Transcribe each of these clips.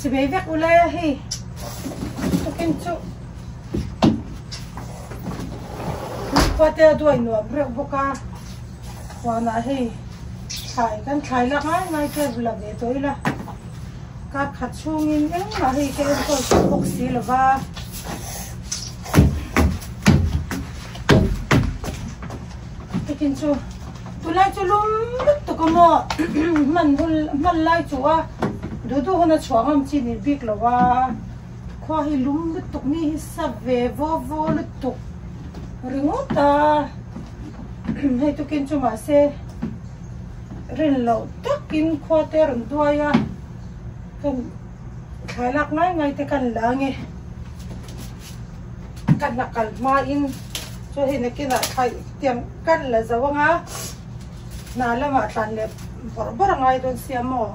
Chibei vek ule hei tukin chu khua te a duai nuam reuh bawk a huanah hei thlai kan thlai lak ngai ngai te la ve tawh ila kar khat chhungin engmah hei ka enkawl tawh bawk si lo va. Tukin chu tunlai chu lum lutuk a maw hman hun hman lai chu a duh duh hun a chhuah ngam chi ni bik lo a khua hi lum lutuk mi hi sa ve vaw vaw lutuk ringawt a hei tukin chu mahse rin loh takin khua te a rawn duai a kan thlai lak ngai ngai te kan la ange. Ka hna kal hmain chu hei nakinah thlai tiang kan la zo anga hna lamah tlan leh bawrh bawrh a ngai dawn sia maw.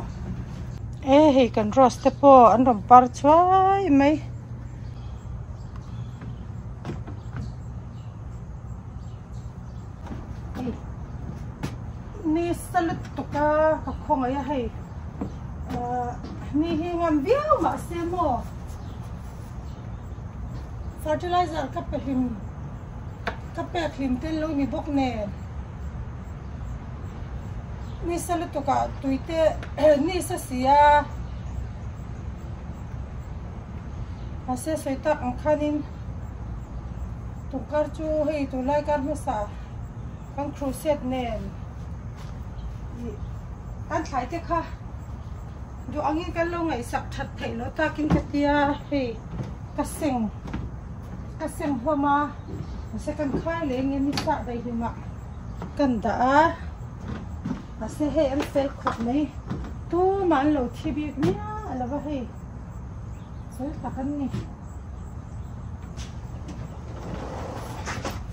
E hei kan rose te pawh an rawn par chhuai mai. Hei ni sa lutuk a ka khawngaih a hei ni hi ngam viau mahse maw. Fertilizer ka pe hlim ka pek hlim tel lo ni bawk nen nisa lutuk ah tui te nisa si a mahse sawi tak ang khanin tukar chu hei tunlai kar hmasa kan crusade nen ih an thlai te kha. Duh angin kan lo ngaihsak that theih loh takin ka tia hei ka seng ka seng hlawm a mahse kan khai leh enge ni sah daihlim ah kan dah a mahse hei an fel khawp mai tumah an lo thi bik miah lo va hei fel tak an ni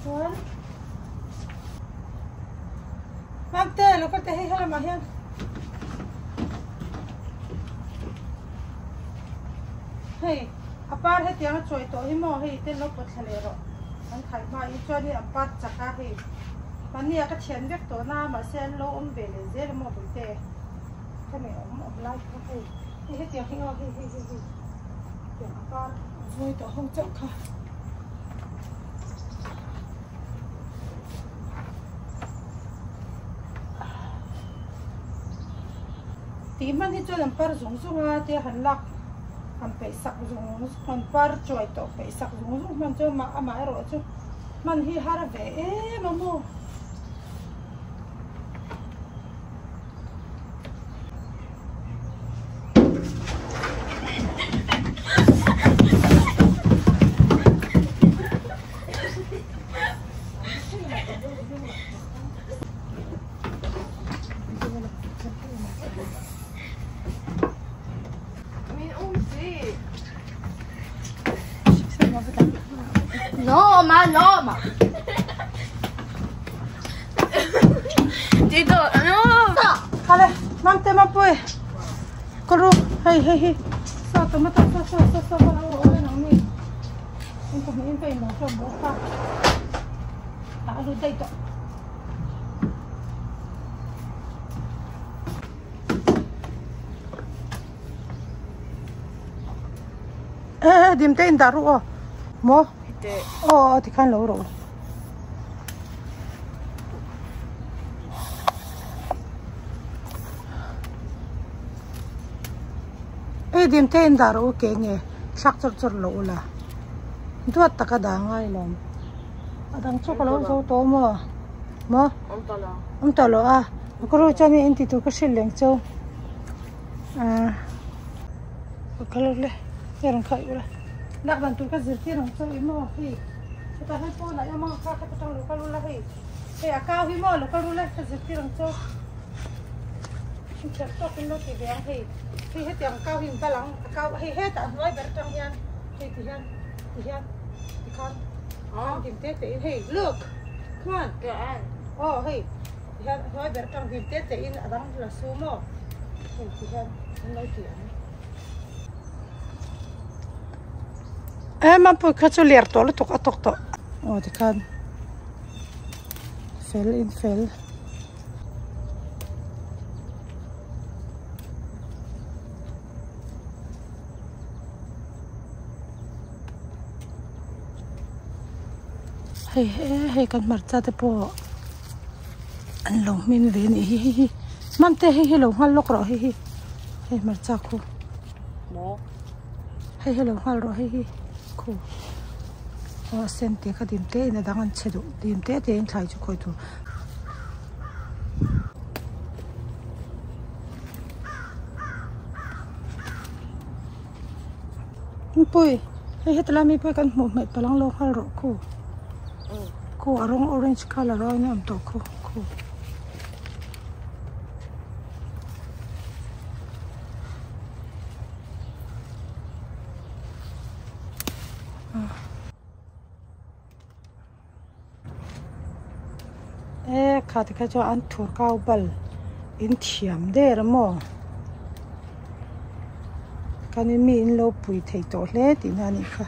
chuan Mamte lo kal teh hei helamah hian. Hei a par hetiang a chawi tawh hi maw hei te lo pawt thla leh rawh an khai hma in chuanin an par chak a hei mahnia ka thian vek tawh na mahse an lo awm ve leh zel a maw bawihte ka nei awm awm lai kha hei hei hetiang hi aw hei hei hei hei tiang a par vawi tawh ho chauh kha. Tih hman hi chuan an par zung zung a tia han lak han peih sak zung zung an par chuai tawh peih sak zung zung hman chu amah amah erawh chu hman hi har ve em a maw. No ma no ma. Dito no. Khale mamte mampui karu hei hei hei sa tomato sa sa sa sa sa lo ro nang ni in ko in pe mo so bo kha ta lu dai to Eh dim te in dah ru aw maw aw aw tikhan lo rawh eh dim te in dah rawh u ke nge thlak chawrh chawrh loh ula duat taka dah ngai lawm a dang chu ka lo zo tawh maw maw awm tawh lo a ka ru chuan in ti tur ka hrilh leng cheu ah ka lo le hei rawn khaih ula lak dan tur ka zirtir ang cheu i maw hei hetah hian pawnah hian mang kha khat atang lo kal ula hei hei a kau hi maw lo kal ula ka zirtir ang cheu inthiam tawk in lo ti ve ang hei hei hetiang kau hi in bal ang a kau hei hetah hnuai ber atang hian hei ti hian ti hian tikhan dim te te in hei look come on aw hei ti hian hnuai ber atang dim te te in a dang la su maw hei ti hian an lo ti ang e mampui kha chu ler tawh lutuk a tawk tawh aw tikhan fel in fel. Hei hei kan hmarcha te pawh an lo hmin ve a nih hi hei hi hman te hei hi lo nghal lawk rawh hei hi hei hmarcha khu hei hi lo nghal rawh hei hi khu aw a sen te kha dim te in a dang an chhe duh dim te te in thlai chu khawi tur. Pui hei heti lai mi pawh hi kan hmuh hmeh palh ang lo nghal rawh khu khu a rawng orange colour a awm tawh khu khu. E kha ti kha chuan an thur kau bal in thiam der a maw khanin mi in lo pui thei tawh hle tihna a nih kha.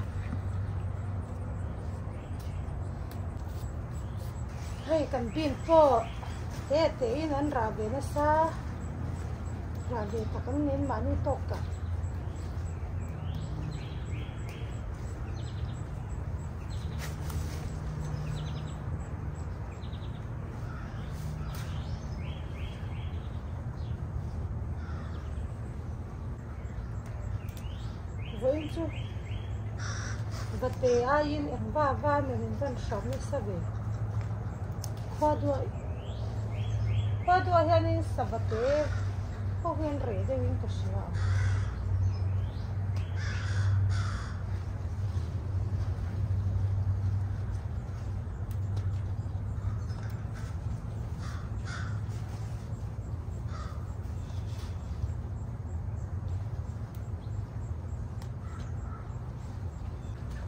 Hei kan bin pawh te te in an rah ve nasa rah ve tak an nen mahni tawk tak. Vawiin chu va te aiin eng va va nen in van hram nasa ve khua duah khua duah hianin sava te ho hian reh deuhin ka hria ang.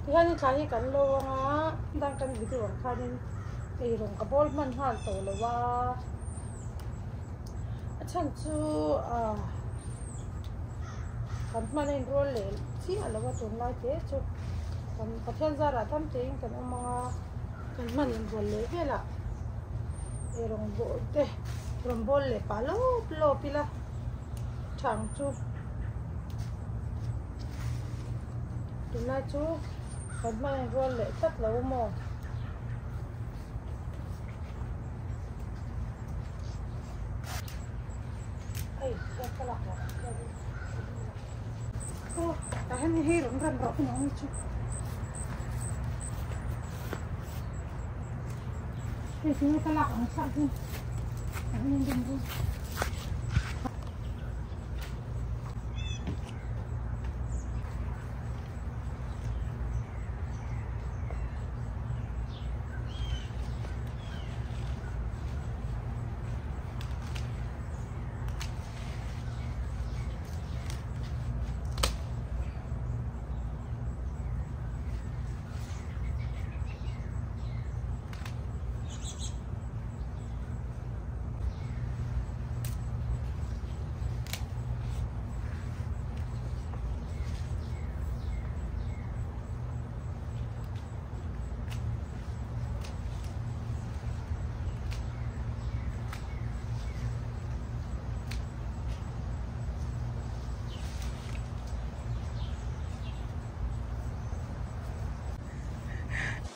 Tihian thlai hi kan lo ang a dang kan video ang khanin eirawng ka bawl hman nghal tawh lo a a chhan chu ah kan hman a inrual leh chiah lo a tunlai te chu kan Pathian zarah tam tein kan awm ang a kan hman inrual leh velah eirawng bawl te rawn bawl leh pah lawp lawp ila thang chu tunlai chu kan hman inrual leh tlat lo maw.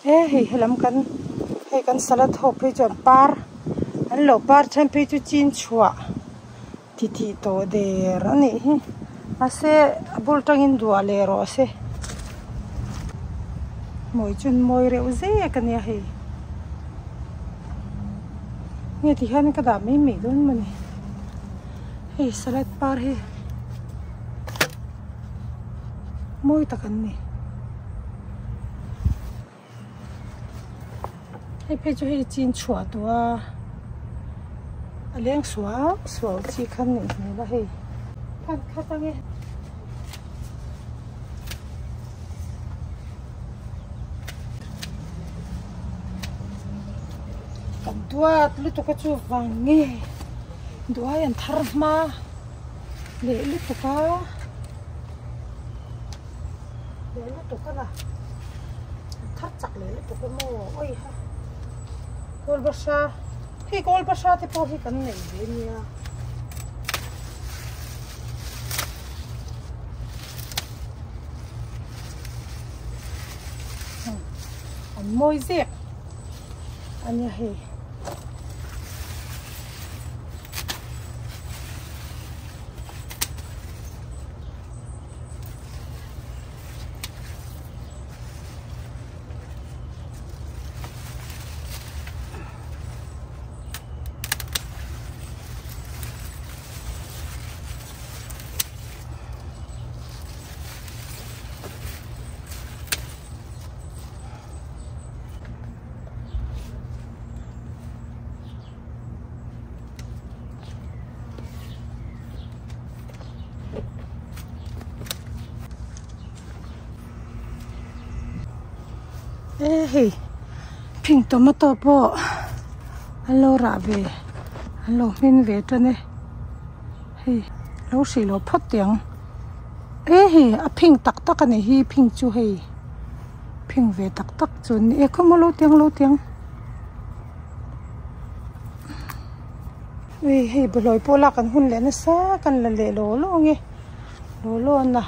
E hei helam kan hei kan salad ho phei chuan par an lo par then phei chu chin chhuah titih tawh der a nih hi mahse a bul tangin duah leh rawh se mawi chu an mawi reuh zek a nia hei nge ti hian ka dah mai mai dawn mawni hei salad par hi mawi tak an ni hei phei chu hei chin chhuah tawh a a leng suau suau chi kha a nih hmel a hei khan khat ang e. Kan duat lutuk a chu vang nge duai an thar hma leh lutuk a. Leh lutuk a la thar chak leh lutuk a maw awi ha kawl bahra hei kawl bahra te pawh hi kan nei ve nia an mawi zek. ania hei. E hei phing tomato pawh an lo rah ve an lo hmin ve tan e hei lo hrih loh phawt teh ang e hei a phing tak tak a ni hi phing chu hei phing ve tak tak chu an ni e khawmaw lo tiang lo tiang ui hei bawlhhlawh pawh lak an hun leh nasa kan la leh law law ang e law law a na.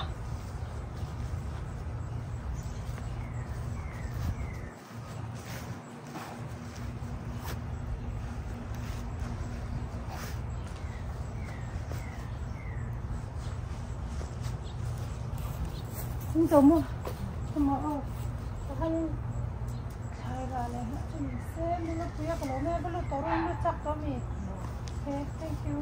Thank you.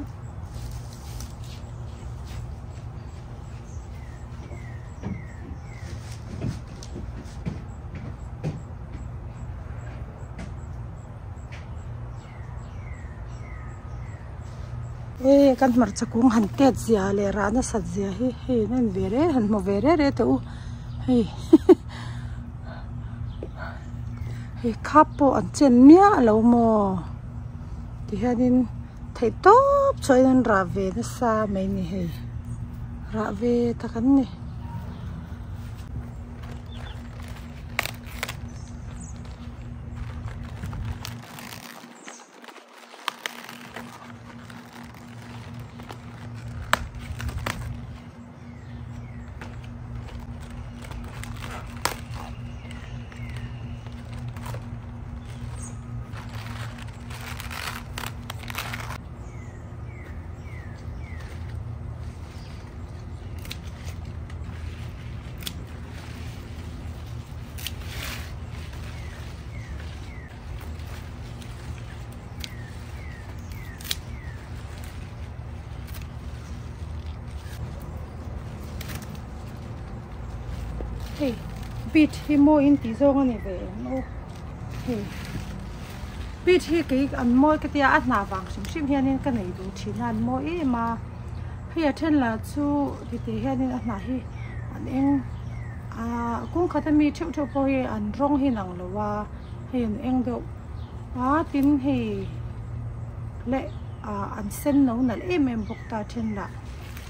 E kan hmarcha kung han tet zia leh rah nasat zia hi hei an en ve re han hmu ve re re teh u hei hei khap pawh an chen miah lo maw tihianin theih tawp chuan an rah ve nasa mai a ni hei rah ve tak an ni. Hei beach hi mawi in tih zawng a ni ve em aw hei beach hi kei an mawi ka tia a hna vang hrim hrim hianin ka nei duh thin a an mawi em a hei a then lah chu titi hianin a hnah hi an eng ah kawng khat ami theuh theuh pawh hi an rawng hi inang lo a hei an eng deuh a tin hei leh ah an sen no nalh em em bawk ta a then lah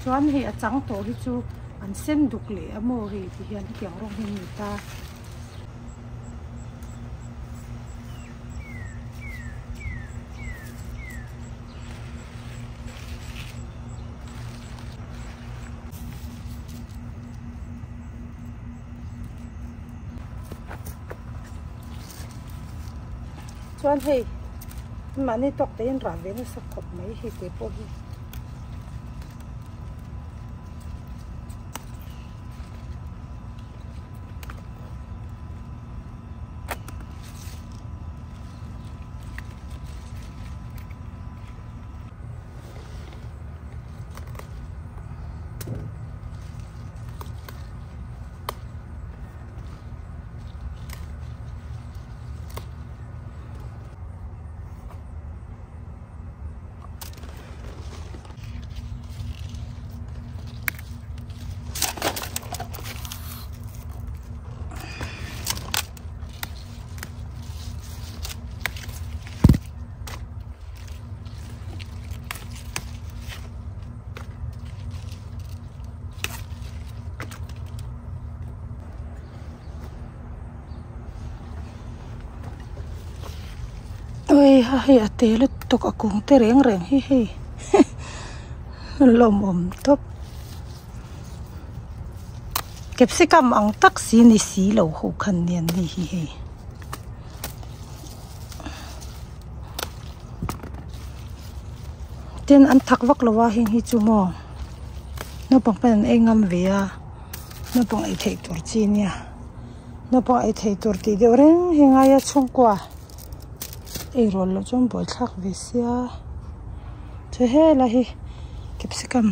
chuan hei a chang tawh hi chu an sen duk leh a maw hei ti hian hetiang rawng hi an ni ta. Chuan hei mahni tawk te in rah ve nasa khawp mai hei te pawh hi. Ui ha hei a te lutuk a kung te reng reng hi hei lawmawm tawp capsicum ang tak si ni si lo ho khan nen ni hi hei. Tin an thak vak lo a heng hi chu maw naupang pawn an ei ngam ve a naupang ei theih tur chi ania naupang ei theih tur tih deuh reng hi a ngai a chhungkua ei rual loh chuan buaithlak ve sia chu helai hi capsicum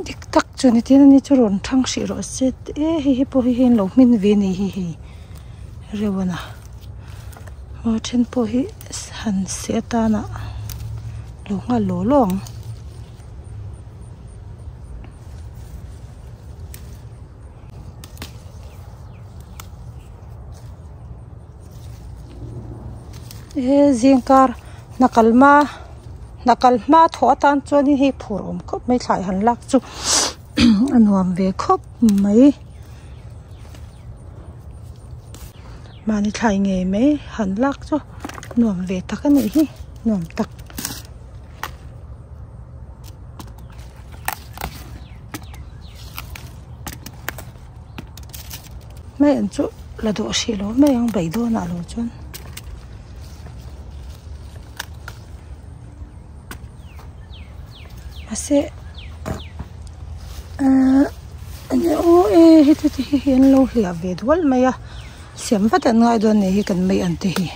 dik tak chu ni tin ani chu rawn thang hrih rawh se e hei hi pawh hi hei an lo hmin ve a ni hi hei reuh a na aw then pawh hi han seh atana lo nghal law law ang. He zingkar hna kal hma hna kal hma thawh atan chuanin hei phur awm khawp mai thlai han lak chu a nuam ve khawp mai. Mahni thlai ngei mai han lak chu nuam ve tak a nih hi nuam tak. Mai an chu la dawh hrih lo mai ang beidawn ah lo chuan. Mahse ahh enge aw e heti te hi an lo hliah ve dual mai a siam vat an ngai dawn nih hi kan mai an te hi.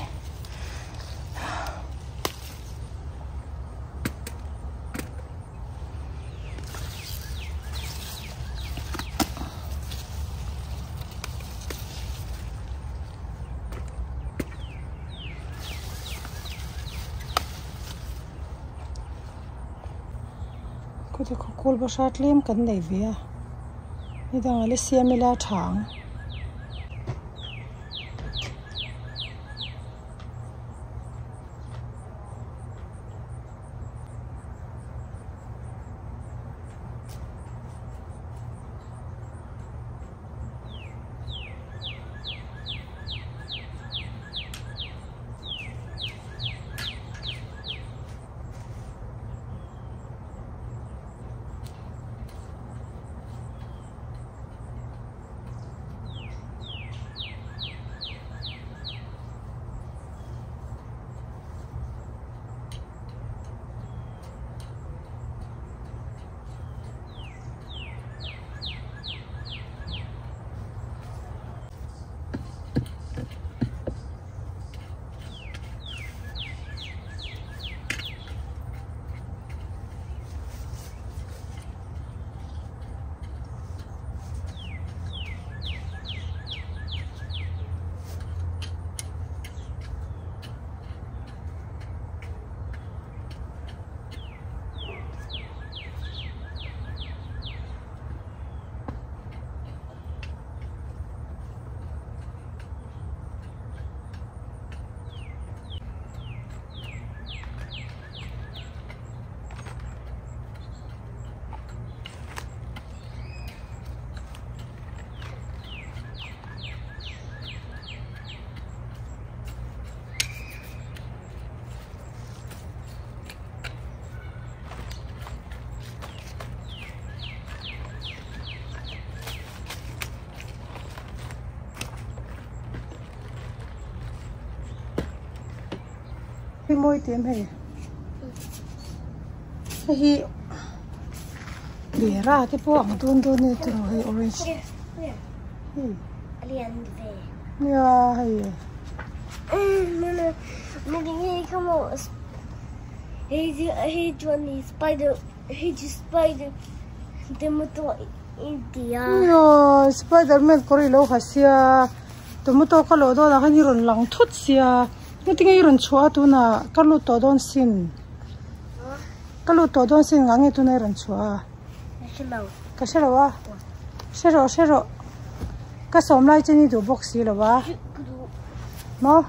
Khawte khaw kawl bahra tlem kan nei ve a nidangah la siam ila a tha ang. Hei mawi tih em hei hei hi lera te pawh ang dawn dawn e tiraw hei orange hei nia hei. Nia spiderman kawr i lo ha sia tomato ka lawh dawn ah khan i rawn lang thut sia engtin nge i rawn chhuah a tunah ka lut tawh dawn sin ka lut tawh dawn sin ngah nge tunah i rawn chhuah a ka hre lo a hre rawh hre rawh ka sawm lai chen i duh bawk si lo a maw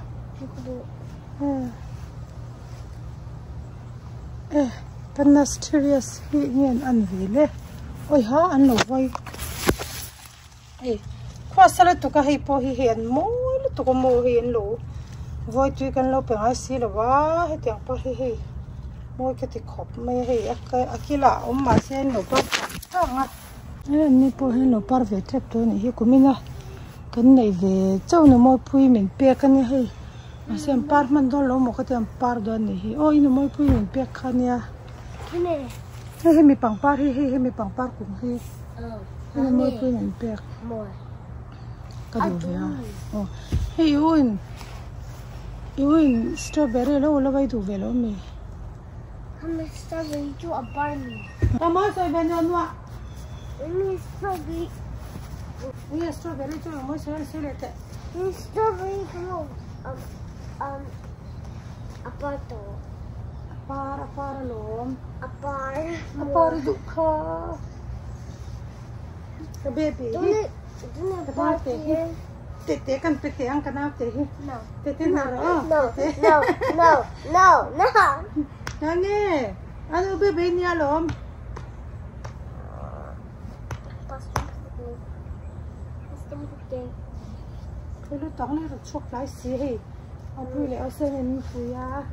e kan nasterius hi nge an an ve le awi ha an lo vai hei khuasa lutuk a hei pawh hi hei an mawi lutuk a maw hei an lo vawi tui kan lo pe ngai si lo a hetiang pawh hi hei mawi ka ti khawp mai a hei a kila awm mahse an lo par tak tak ang a an ni pawh hi an lo par ve tep tawh a nih hi kumina kan neih ve chauh ni mawi pui min pek a nia hei mahse an par hman dawn lo maw ka tia an par dawn a nih hi aw inu mawi pui min pek kha ania. Hei hemi pangpar hi hei hemi pangpar kum hi hemi mawipuiin an pek ka duh ve a aw hei i u in i u in strawberry lo la vai duh ve lo ami ka mawi sawi ve nuah nuah nge strawberry chu mawi sawi an sawi leh teh A par tawh. A par a par alawm. A par. A par i duh kha. Ka baby hi. Tuna par te hi. Te te kan pe te ang ka nau te hi. No. Te te na ro. No no no no no. Nga nge. Ano baby ni alawm. Lu tawng le rawt chhuak tlai si hei. A pui leh awse nge min pui a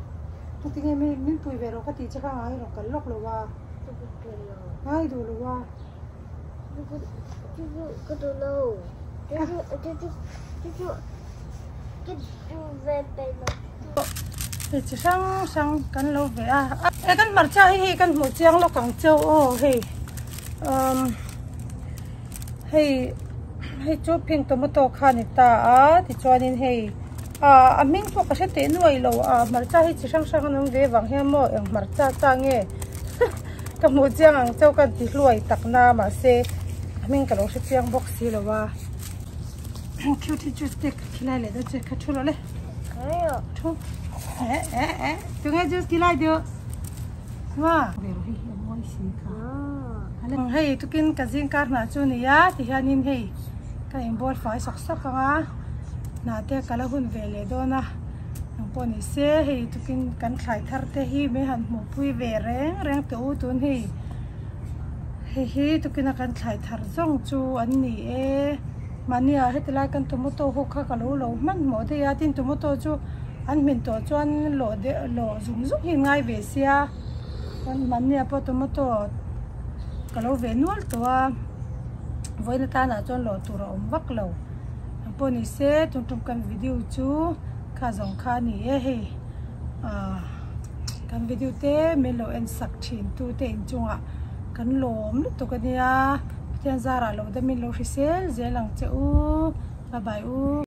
engtin nge min pui ve rawh ka tih che kha ngai rawh kal lawk lo a ngai duh lo a Hei chi hrang hrang kan lo ve a e kan hmarcha hi hei kan hmuh chiang lawk ang cheu aw hei umm hei hei chu pink tomato kha a ni ta a tichuanin hei ah a hming pawh ka hre teh nuai lo a hmarcha hi chi hrang hrang an awm ve vang hian maw eng hmarcha ta nge ka hmuh chiang ang cheu ka ti hluai tak na mahse a hming ka lo hre chiang bawk si lo a cute hi chu stick khilai leh dawn che kha thu rawh le thu eh eh eh tunge juice khilai deuh ma ve rawh hei hi a mawi si kha Hei tukin ka zing kar hnah chu nia tihianin hei ka inbual fai sawk sawk ang a hnah te ka la hun ve leh dawn a eng pawh ni se hei tukin kan thlai thar te hi min han hmuhpui ve reng reng teh u tun hei hei hi tukina kan thlai thar zawng chu an ni e mahnia heti lai kan tomato ho kha ka lo lo hmanhmawh daih a tin tomato chu an hmin tawh chuan lawh deuh lawh zung zung hi an ngai ve sia. Chuan mahnia pawh tomato ka lo ve nual tawh a vawiin atanah chuan lawh tur a awm vak lo ang pawh ni se tun tum kan video chu kha zawng kha a ni e hei ah kan video te min lo en sak thin tu te inchungah kan lawm lutuk a nia Pathian zarah lo damin lo hrisel zel ang che u bye bye u.